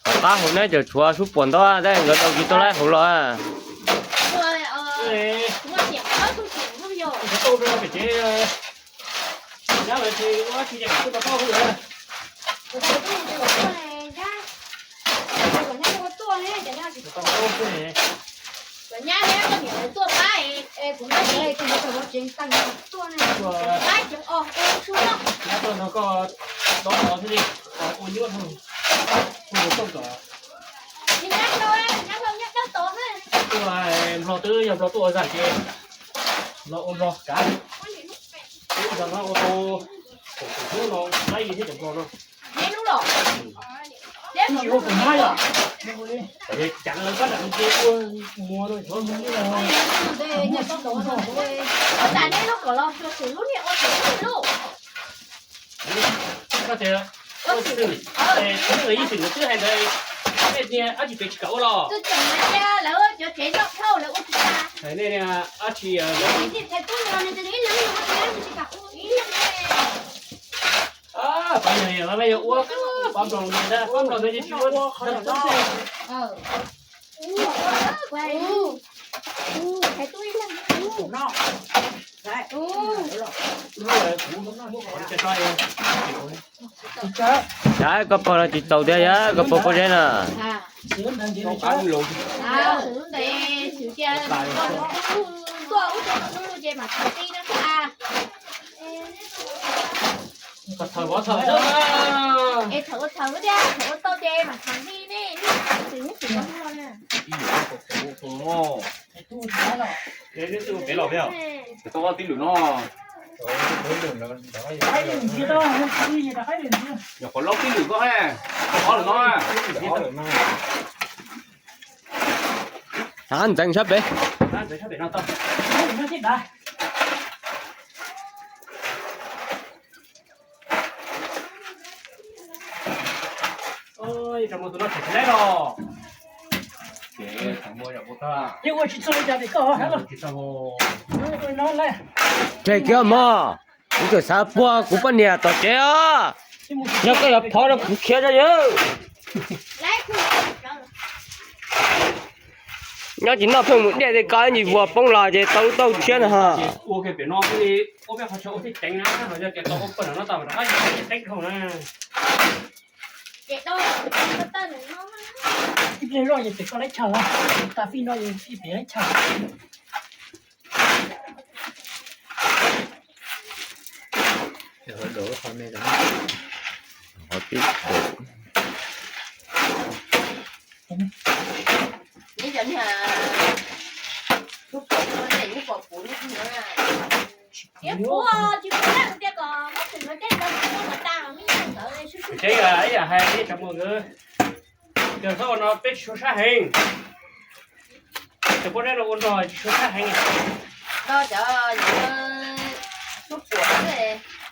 Qhov qab hauv neb cov tshuav sub puas ntau, tab nkawd tau kis tau laib hauv los. Nplog twb yog Nplog tuaj ua zaj ces los ua Nplog kav. Ua zaj no ua tau tus hnub no laib li thiab cov Nplog no. Ib tsis ua tus mab yom, cav lawv pab nram ua ua muag no. Ua tas nej lub kom los xwm lub niag ua xwm lub. Koj tias ua xwm, tus ib xwm twb hais ntawd, nej niag dab tsi pem tsis kam ua los? Lawv cov tsev noj dhau lawv ua tsis tas. Nej niag dab tsi pab yog yog pab yog ua pab nplog ntawd, pab nplog ntawd ces tsis ua. Saib koj pog no tsis txaus thiab yog koj pog pob zeb na. Thawm ua thawm, thawm ua tau ces mam thawm li nej. Tib lwm no, nyuam qhuav laub tib lwm koj, ob lwm no. Ntxeev sab pem. Yeej ua tsis txog li cas pem koj. Tseg kiag mog, kuv tseem xav puag kuv poj niam tom tsev os. Yog koj yuav phov rau kuv khiav rau yawg. Nyob tsis noj pheej mus diaj tej koj ib ntsis vuas poob los ces tau lub tauj tshiab no. Ib pliag loj ces pem koj lab chaw, tas fij no ces fij pem lab chaw. Tseeb ib yam hais ib tsoom muam nkawd, cov thaub no peb tsis sua sab heev. Cov pob zeb no ua nrog tsis sua sab heev.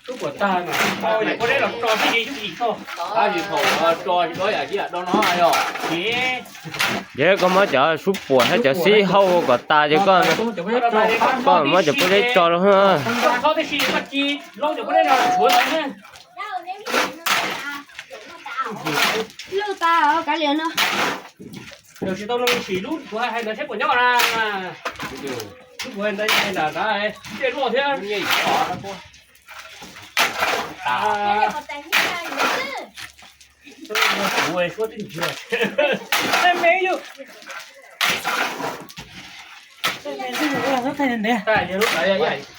Sub puam tag, cov pob zeb no tso tib si sub yim tso. Thaum tso tsis do yam tsis yam do no yog. Ces koj muab cov sub puam thiab cov xib hauj kom tas ces koj, koj muab cov pob zeb tso rau. Tib si koj ci loo cov pob zeb no tshuav ntawd. Lwj tas kav liam no. Yog tsis tau loo sim lub kuv hais ntawd seb puas nyob na. Lub kuv hais ntawd nram nrad dej loj thiab. Kuv suab twb ntsiag. Me yus. Yog lub